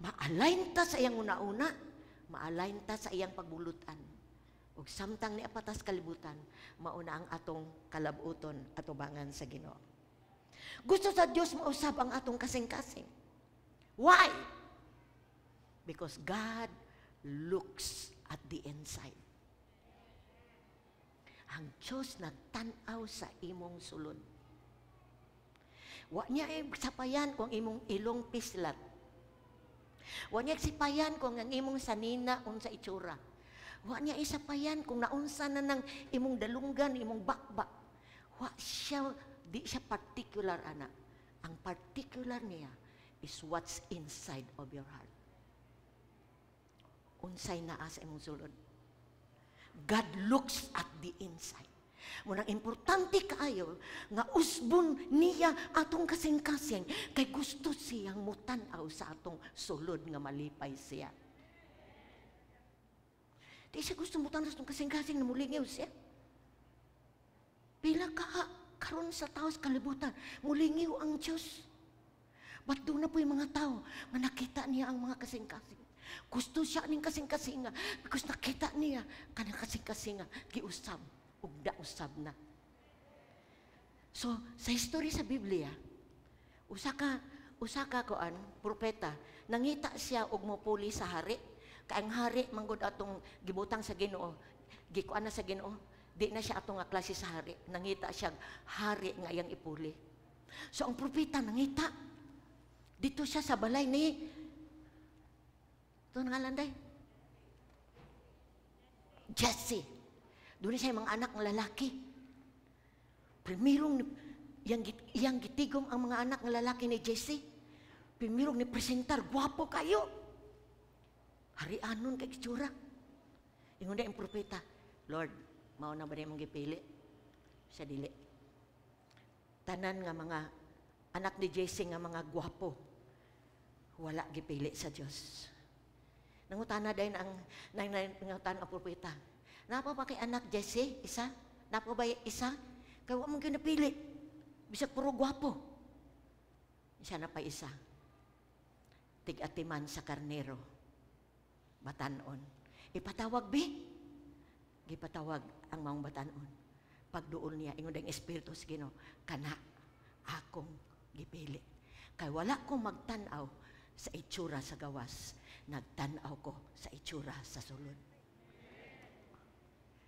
ma-align ta sa iyang una-una, ma-align ta sa iyang pagbulutan. Ug samtang ni apatas kalibutan, mauna ang atong kalabuton atubangan sa Ginoo. Gusto sa Dios mausab ang atong kasing-kasing. Why? Because God looks at the inside. Ang Diyos nagtan-aw sa imong sulod. Wa niya sapayan kung imong ilong pislat. Wa niya sipayan kung ang imong sanina unsa itsura. Wa niya isapayan kung naunsa na ng imong dalunggan, imong bakbak. Wa siya, di siya particular, ana. Ang particular niya is what's inside of your heart. Unsay naa sa imong sulod. God looks at the inside. Munang importante kaayo nga usbon niya atong kasing-kasing kay gusto siyang mutan-aw sa atong sulod nga malipay siya. Di siya gusto mutan-aw sa atong kasing-kasing na mulingiw siya. Pila ka karon sa tao sa kalibutan, mulingiw ang Diyos. But doon na po yung mga tao nga nakita niya ang mga kasing-kasing. Gusto siya ning kasing-kasinga because nakita niya kanang kasing-kasinga giusab ug nausab na. So, sa history sa Biblia, usa ka kuan propeta, nangita siya og mopuli sa hari. Kay ang hari manggod atong gibutang sa Ginoo, gikuan na sa Ginoo, di na siya atong nga klase sa hari. Nangita siya hari nga iyang ipuli. So ang propeta nangita dito siya sa balay ni ito ngalan day? Jesse. Doon siya mga anak ng lalaki. Primerong iyang gitigom ang mga anak ng lalaki ni Jesse. Primerong ni presentar, gwapo kayo. Harianon kay itsura. Ingon na ang propeta, "Lord, mao na ba mong gipili?" Siya, "Dili. Tanan nga mga anak ni Jesse nga mga gwapo, wala gipili sa Dios." Nangutana din ang nangutana ang propeta, "Napa pa kay anak Jesse? Isa? Napa ba isa? Kay wa mong ginapili. Bisag puro gwapo." Siya na pa isa. Tig-atiman sa karnero. Batanon. "Ipatawag bi." Gipatawag ang maong batanon. Pagduol niya, ingon ang Espiritu sa Ginoo, "Kana akong gipili. Kay wala ko magtan-aw sa itsura sa gawas. Nagtan-aw ko sa itsura sa sulod."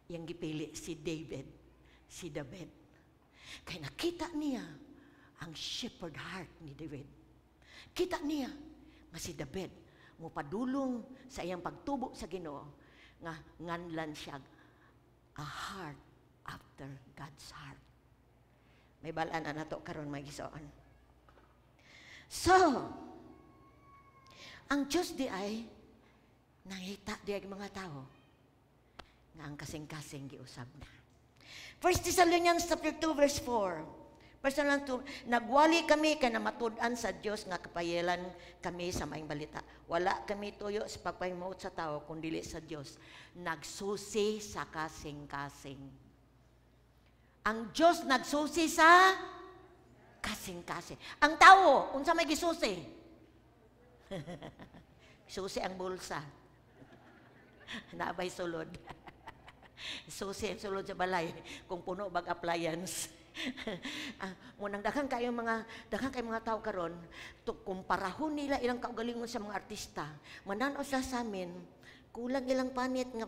Iyang gipili si David, si David. Kay nakita niya ang shepherd heart ni David. Kita niya nga si David mopadulong sa iyang pagtubo sa Ginoo nga nganlan siya a heart after God's heart. May balaan na nato karon, mga igsoon. So, ang Diyos di ay nangita di ay mga tao nga ang kasing-kasing giusab na. 1 Thessalonians chapter 2 verse 4. Personal to, nagwali kami kay namatud-an sa Dios nga kapayelan kami sa maayong balita. Wala kami tuyo sa pagpahimuot sa tao kun dili sa Dios. Nagsusi sa kasing-kasing. Ang Dios nagsusi sa kasing-kasing. Ang tao, unsa may gisusi? Susi ang bulsa. Naa bay sulod? Susi ang sulod sa balay kung puno bag appliance. Mao nang daghan kayo mga tao karon to kumparahon nila ilang kaugalingon sa mga artista. Mananaw sila sa amin, kulang ilang panit nga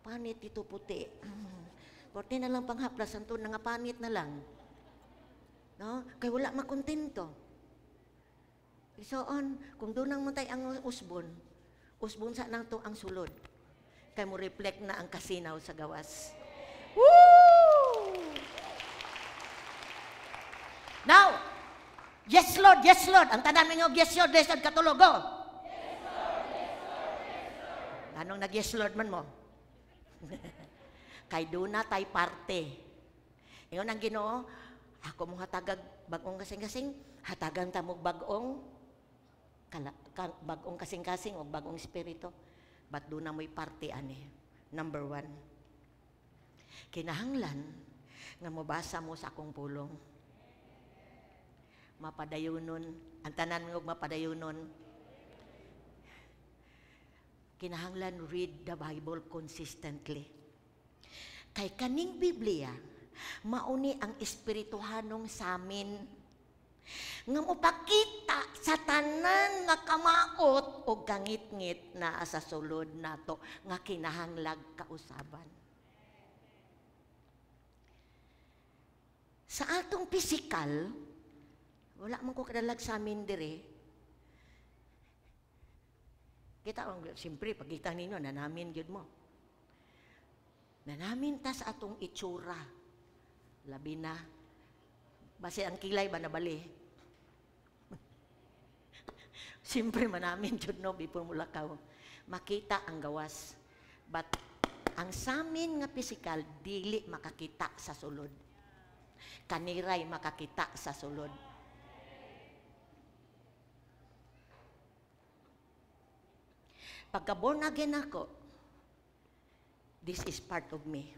panit ito puti. Porte na lang panghaplas anto nga panit na lang. No? Kay wala makontento. So on, kung doon ang matay ang usbon, usbon sa nang to ang sulod. Kay mo reflect na ang kasinaw sa gawas. Woo! Now, yes Lord, yes Lord. Ang tanan ninyo, yes Lord, yes Lord, katulog, go. Yes Lord, yes Lord, yes Lord. Anong nag-yes Lord man mo? Kay duna tay parte. Ingon ang Ginoo, ako mong hatagag bagong kasing-kasing, hatagan ta mo bagong kala, ka, bagong kasing-kasing o bagong espiritu. But duna mo'y parte ani? Number one, kinahanglan nga mobasa mo sa akong pulong. Mapadayunon, ang tanan ng mapadayunon. Kinahanglan read the Bible consistently. Kay kaning Biblia, mauni ang espirituhanong samin nga mopakita sa tanan nga kamaot o gangit-ngit na sa sulod nato nga kinahanglag kausaban. Sa atong pisikal, wala man ko kadalag sa amin dire. Kita, siyempre, pagkita ninyo, nanamin gyud mo. Nanamin ta sa atong itsura. Labi na. Base ang kilay ba nabali? Siyempre, manamin jud no, before mulakaw. Makita ang gawas. But, ang samin nga pisikal, dili makakita sa sulod. Kaniray makakita sa sulod. Pagka born again ako, this is part of me.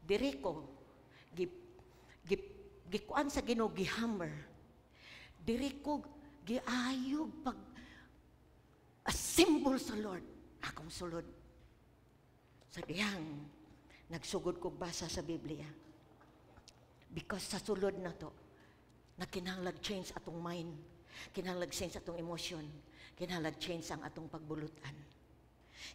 Diri ko, gikuan sa Ginoo, gihammer. Diri ko, giayog pag assemble sa Lord, akong sulod. Sa diyang, nagsugod kog basa sa Biblia. Because sa sulod na to, na kinahanglag change atong mind, kinahanglag change atong emotion, kinahanglag change ang atong pagbulutan.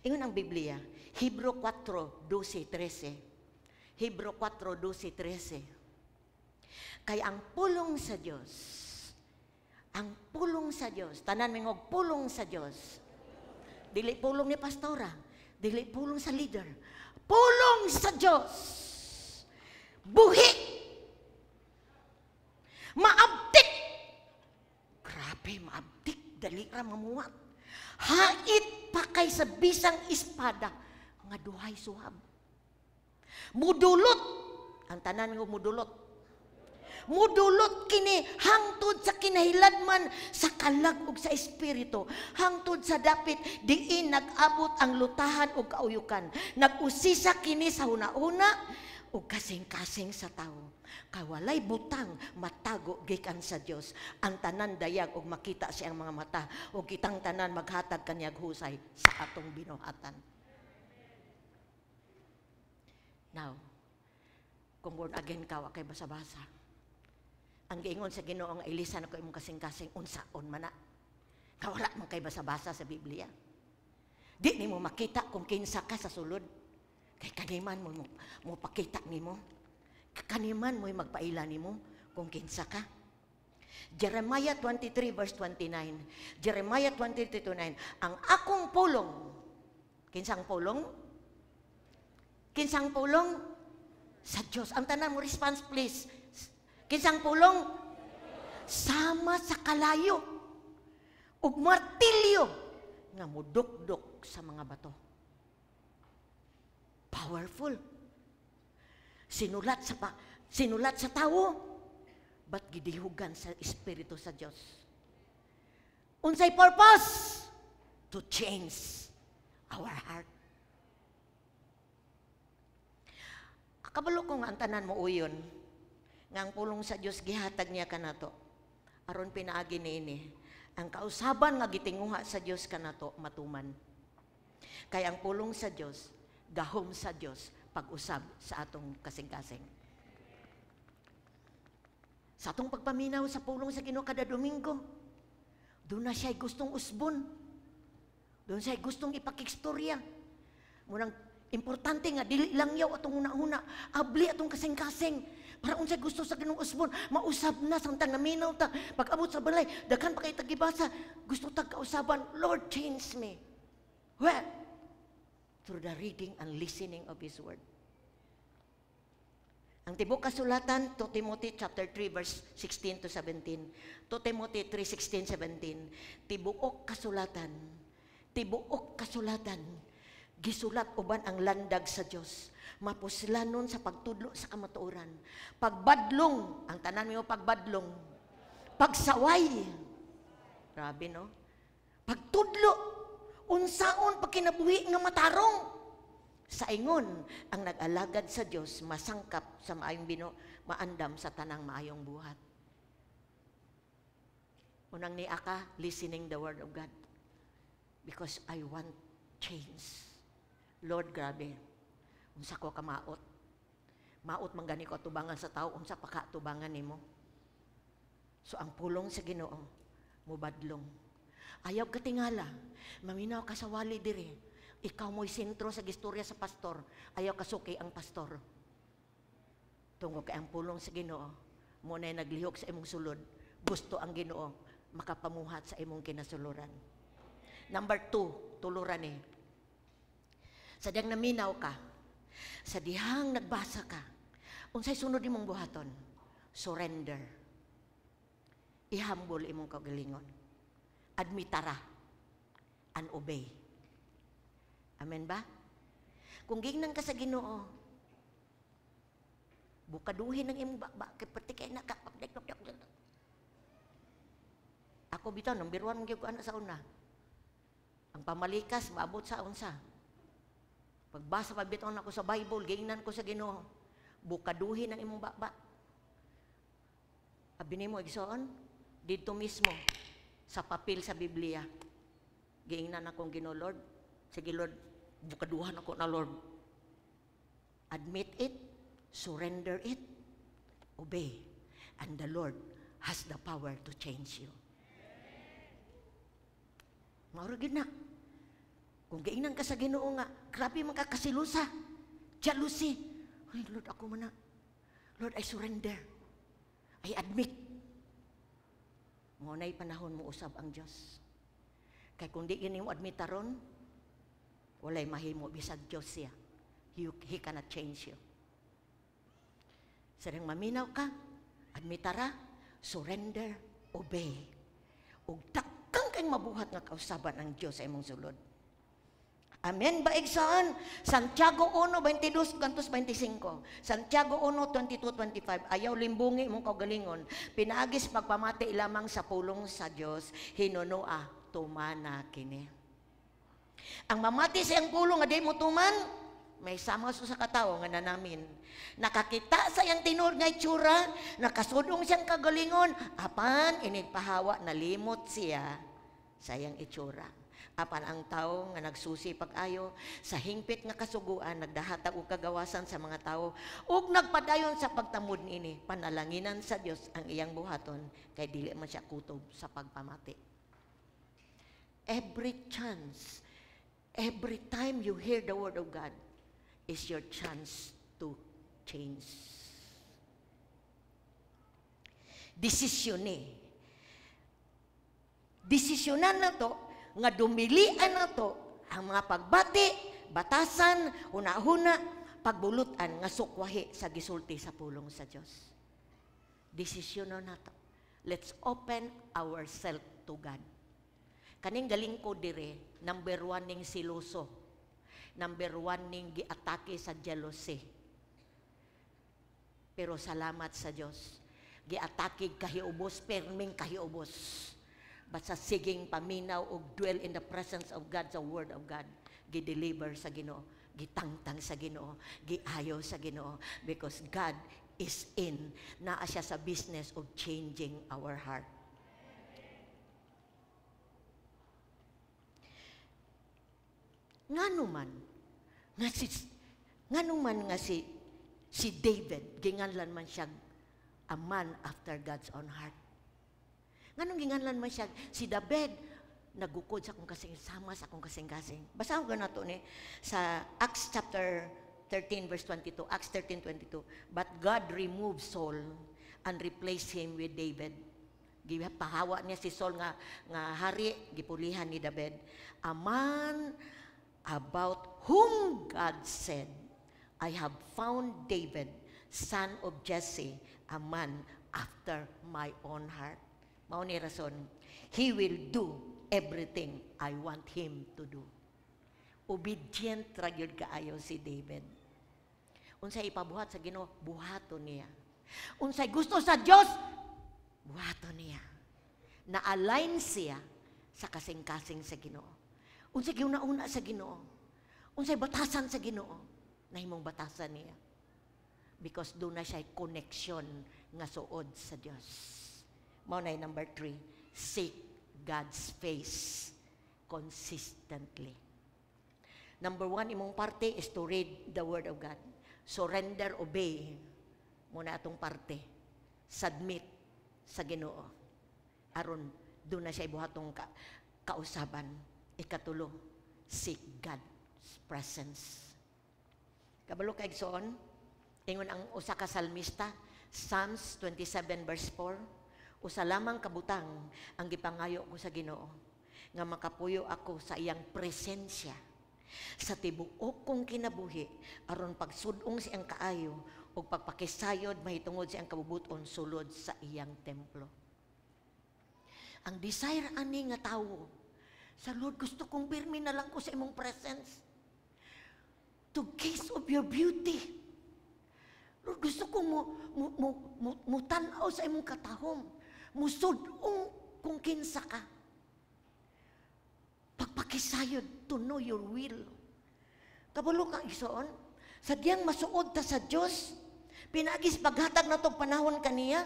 Ingon ang Biblia, Hebrew 4:12-13. Hebrew 4:12-13. Kay ang pulong sa Dios, ang pulong sa Dios, tanan mingog pulong sa Dios. Dili pulong ni pastora, dili pulong sa leader, pulong sa Dios. Buhi. Maabtik. Grabe, maabtik. Dali ra mamuwat. Hait pa kay sa bisang espada nga duhay suhab. Mudulot. Ang tanan nga mudulot. Mudulot kini hangtod sa kinahiladman sa kalag ug sa espiritu, hangtod sa dapit diin nag-abot ang lutahan ug kauyukan. Nag-usisa kini sa huna-huna ug kasing-kasing sa tawo. Kay walay butang matago gikan sa Dios. Ang tanan dayag ug makita siyang mga mata ug kitang tanan maghatag kanyag husay sa atong binuhatan. Now, kung born again ka, wa kay basa-basa. Ang giingon sa Ginoo nga ilisan ako imong kasing-kasing unsaon man na. Kawala man kay basa-basa sa Biblia. Di nimo makita kung kinsa ka sa sulod. Kay kaniman mo pakita nimo. Kaniman mo magpaila nimo kung kinsa ka. Jeremiah 23 verse 29. Jeremiah 23:29. Ang akong pulong. Kinsang pulong? Kinsang pulong? Sa Diyos. Ang tanan mo response, please. Kinsang pulong? Sama sa kalayo ug martilyo nga mudukdok sa mga bato. Powerful. Sinulat sa tawo, but gidihugan sa espiritu sa Dios. Unsay purpose? To change our heart. Kabalo ko nga ang tanan mo uyon, nga ang pulong sa Dios gihatag niya kanato. Aron pinaagi niini, ang kausaban nga gitinguha sa Dios kanato matuman. Kay ang pulong sa Dios, gahom sa Dios pag-usab sa atong kasing-kasing. Sa atong pagpaminaw sa pulong sa Ginoo kada Domingo, doon na siya'y gustong usbon. Doon siya'y gustong ipakikstorya. Munang importante nga, dili lang yaw atong una-una, abli atong kasing-kasing. Para unsay gusto sa Ginoong usbon, mausab na samtang naminaw ta. Pag-abot sa balay, daghan pa kay tagibasa, gusto tag kausaban, "Lord, change me." Well, through the reading and listening of His Word. Ang tibuok kasulatan, 2 Timothy chapter 3 verse 16 to 17. 2 Timothy 3, 16, 17. Tibuok kasulatan, gisulat uban ang landag sa Dios. Mapuslanon sa pagtudlo sa kamatuoran. Pagbadlong, ang tanan mo pagbadlong. Pagsaway. Grabe, no? Pagtudlo, unsaon pagkinabuhi nga matarong. Sa ingon, ang nag-alagad sa Dios masangkap sa maayong bino, maandam sa tanang maayong buhat. Unang ni aka, listening the word of God. Because I want change. Lord, grabe. Unsa ko kamaot. Maot man gani ko atubangan sa tao, unsa pa ka atubangan nimo. So ang pulong sa Ginoo mubadlong. Ayaw katingala, maminaw ka sa wali diri. Ikaw mo'y sentro sa gistorya sa pastor. Ayaw kasuki ang pastor. Tungod kay ang pulong sa Ginoo, mo na'y naglihok sa imong sulod. Gusto ang Ginoo makapamuhat sa imong kinasuluran. Number 2, tuluran eh. Sa dihang naminaw ka, sa dihang nagbasa ka, unsay sunod imong buhaton? Surrender. I-humble imong kaugalingon. Admitara and obey. Amen ba? Kung gingnan ka sa Ginoo, bukaduhin ang imong bakba, kay perti kay naka. Ako bitaw, number 1 gyud ko ana sa una. Ang pamalikas, maabot sa unsa. Pagbasa pa bitaw nako sa Bible, gingnan ko sa Ginoo, bukaduhin ang imong bakba. Abi nimo igsoon, didto mismo sa papel sa Biblia. Giingnan akong Ginoo, "Lord. Sige Lord, bukaduhan ako na Lord." Admit it, surrender it, obey. And the Lord has the power to change you. Mauro gyud na. Kung giingnan ka sa Ginoo nga, grabe man ka kasilusa, jealousy. "Ay Lord, ako man na. Lord, I surrender. I admit." Mao na'y panahon mo usab ang Diyos. Kay kung di gini mo admit aron, walay mahimo bisag Diyos siya. He cannot change you. Sarang maminaw ka, admitara, surrender, obey. Ug daghang kay mabuhat nga kausaban ang Diyos sa imong sulod. Amen ba, igsoon? Santiago 1:22 kantos 25. Santiago 1:22, 25. Ayaw limbungi imong kaugalingon. Pinaagis pagpamati lamang sa pulong sa Dios, hinunoa tumana kini. Ang mamati sa iyang pulong nga di mo tuman, may sama sa katawo nga nanamin. Nakakita sa iyang tinuod nga itsura, nakasudong siyang kagalingon, apan inigpahawa nalimot siya sa iyang itsura. Apan ang tao nga nagsusi pag-ayo sa hingpit nga kasuguan, nagdahatag og kagawasan sa mga tawo ug nagpadayon sa pagtamod niini, panalanginan sa Dios ang iyang buhaton kay dili man siya kutob sa pagpamati. Every chance Every time you hear the word of God is your chance to change. Desisyon ni. Desisyonan na to, nga dumilian na to, ang mga pagbati, batasan, huna-huna, pagbulutan, nga sukwahi sa gisulti sa pulong sa Dios. Desisyonan na to. Let's open ourselves to God. Kaning galing ko dire, number 1 ning siluso. Number 1 ning giatake sa jealousy. Pero salamat sa Dios. Giatake kahiubos, perming kahiubos. But sa siging paminaw og dwell in the presence of God, sa Word of God, gi-deliver sa Ginoo, gitangtang sa Ginoo, giayo sa Ginoo, because God is in, naa siya sa business of changing our heart. Ngano man nga si David, ginganlan man siya a man after God's own heart. Nganong ginganlan man siya si David, nagukod sa akong kasing sama sa akong kasing-kasing. Basahon ko na to ni sa Acts chapter 13 verse 22, Acts 13:22. But God removed Saul and replaced him with David. Gipahawa niya si Saul nga hari, gipulihan ni David. A man about whom God said, I have found David, son of Jesse, a man after my own heart. Mao ni rason, he will do everything I want him to do. Obedient ra gyud kaayo si David. Unsay ipabuhat sa Ginoo, buhaton niya. Unsay gusto sa Dios, buhaton niya. Na-align siya sa kasing-kasing sa Ginoo. Unsay giuna-una sa Ginoo, unsay batasan sa Ginoo, nahimong batasan niya. Because doon na siya connection nga suod sa Dios. Mao na number 3, seek God's face consistently. Number 1, imong parte is to read the Word of God. Surrender, obey. Muna atong parte. Submit sa Ginoo. Aron doon na siya ibuhatong kausaban. Ikatulo, seek God's presence. Kabalo kay igsoon, ingon ang usa ka salmista, Psalms 27 verse 4, usa lamang kabutang ang gipangayo ko sa Ginoo, nga makapuyo ako sa iyang presensya sa tibuok kong kinabuhi, aron pagsudong siyang kaayo ug pagpakisayod mahitungod siyang kabubuton sulod sa iyang templo. Ang desire ani nga tawo, sa Lord, gusto kong pirmi na lang ko sa imong presence. To gaze of your beauty. Lord, gusto kong mo tan-aw sa imong katahom. Musudong kung kinsa ka. Pagpakisayod, to know your will. Kabalo ka, igsoon, sa diyang masuod ta sa Diyos, pinagis paghatag na itong panahon kaniya,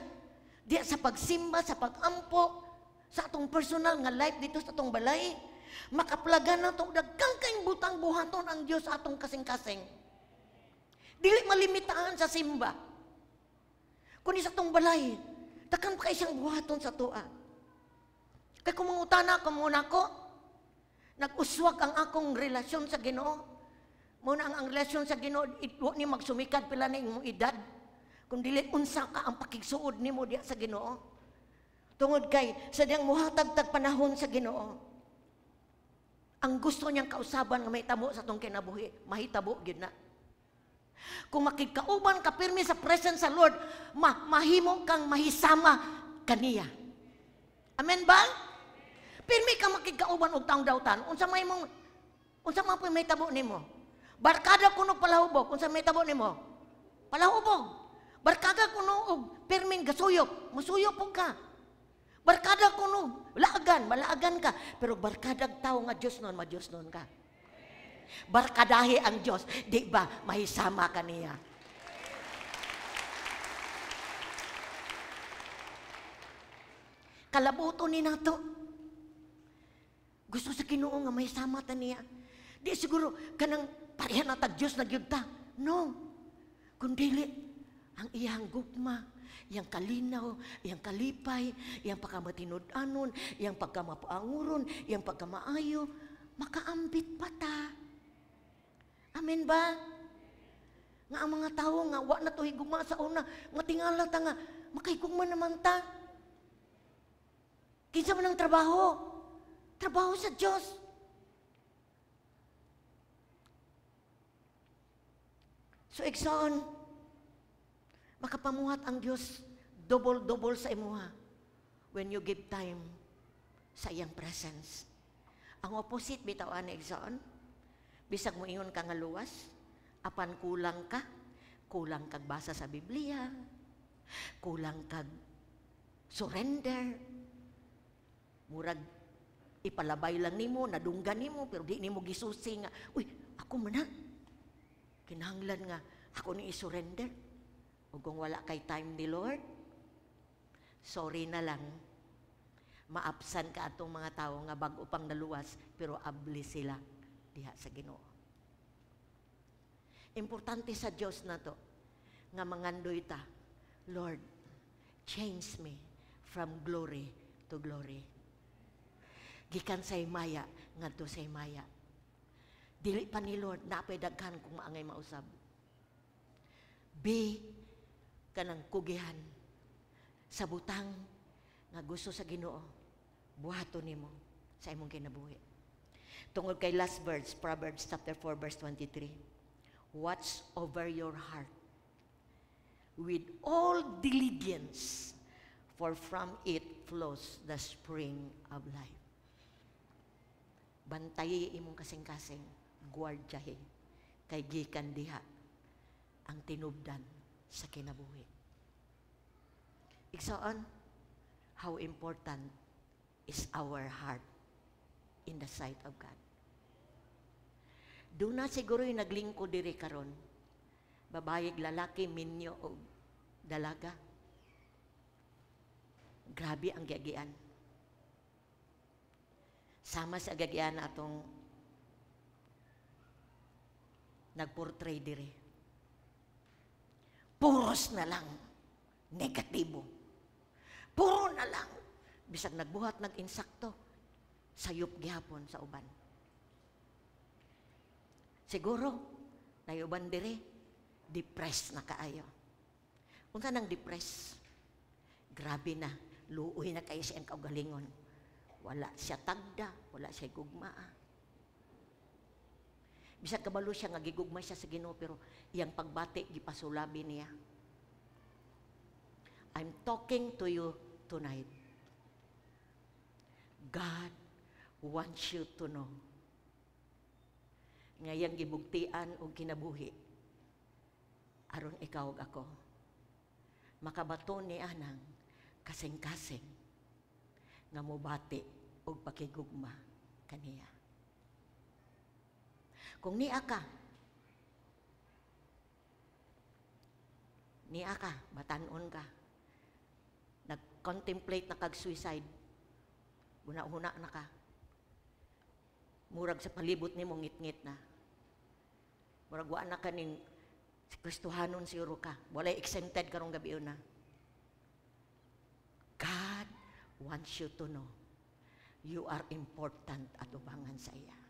diya sa pagsimba, sa pagampo, sa atong personal nga life dito sa atong balay, makaplagan na itong dagkang kayong butang buhaton ang Diyos sa atong kasing-kasing. Dili malimitaan sa simba. Kundi sa atong balay, takan pa kay siyang buhaton sa tuwa. Kay kung mangutana ko muna ko, nag-uswag ang akong relasyon sa Ginoo. Muna ang relasyon sa Ginoo, wa ni magsumikad pila na imong edad. Kung dili unsa ka ang pakigsuod nimo diya sa Ginoo. Tungod kay sa diyang muhatag tag panahon sa Ginoo. Ang gusto niyang kausaban nga mahitabo sa atong kinabuhi, mahitabo gyud na. Kung makigkauban ka pirmi sa presence sa Lord, mahimo kang mahisama kaniya. Amen ba? Pirmi ka makigkauban og taong dautan, unsa may mong unsa man po mahitabo nimo? Barkada kuno palahubog, unsa may tabo nimo? Palahubog. Barkada kuno og pirming gasuyop, musuyop pug ka. Barkada kuno laagan, malaagan ka, pero barkadag tawo nga Dios nun, ma-Dios nun ka. Barkadahi ang Dios, di ba mahisama ka niya? Kalabuto ni nato. Gusto sa Ginoo nga mahisama ta niya. Di siguro kanang pareha na tag Dios na gyud ta. No. Kundili ang iyang gugma, iyang kalinaw, iyang kalipay, iyang pagkamatinud-anon, iyang pagkamapaanguron, iyang pagkamaayo. Makaambit pa ta. Amen ba? Nga ang mga tao nga wa na to higugma sa una, nga tingala ta nga makahigugma naman ta. Kinsa man ang trabaho? Trabaho sa Dios. So igsoon, makapamuhat ang Dios double-double sa imuha when you give time sa iyang presence. Ang opposite bitaw ani, igsoon, bisag mo ingon ka nga luwas, apan kulang ka, kulang kag basa sa Biblia, kulang kag surrender, murag ipalabay lang nimo, nadunggan nimo, pero di nimo gisusi nga, uy, ako man na, kinahanglan nga, ako ni i-surrender. O kung wala kay time ni Lord, sorry na lang, maabsan ka atong mga tao nga bag-o pang naluwas, pero abli sila diha sa Ginoo. Importante sa Dios na to, nga mangandoy ta, Lord, change me from glory to glory. Gikan sa himaya, ngadto sa himaya. Dili pa ni Lord, napay daghan kung maangay mausab. Be kanang kugihan sa butang nga gusto sa Ginoo, buhaton nimo sa imong kinabuhi. Tungod kay last verse, Proverbs chapter 4 verse 23. Watch over your heart with all diligence, for from it flows the spring of life. Bantayi imong kasing-kasing, gwardyahe, kay gikan diha ang tinubdan sa kinabuhi. Igsoon, how important is our heart in the sight of God? Doon na siguro yung naglingkod diri karon. Babae, lalaki, minyo o dalaga. Grabe ang giagian. Sama sa gagian na atong nagportray diri. Puros na lang negatibo. Puro na lang. Bisag nagbuhat, nag-insakto, sayop gihapon sa uban. Siguro, nayuban diri, depressed na kaayo. Unsa nang depressed? Grabe na, luoy na kayo siyang kaugalingon. Wala siya tagda, wala siya gugmaa. Bisag kabalo siya nga gigugma siya sa Ginoo, pero iyang pagbati gipasulabi niya. I'm talking to you tonight. God wants you to know nga iyang gibugtian og kinabuhi aron ikaw ug ako makabaton ni anang kasing-kasing nga mobati og pakigugma kaniya. Kung niya ka, batan-on ka, nag-contemplate na kag suicide, huna-huna na ka, murag sa palibot nimo ngit-ngit na, murag wa na ka ning Kristohanon siguro ka, walay exempted karong gabi na. God wants you to know you are important at ubangan sa iya.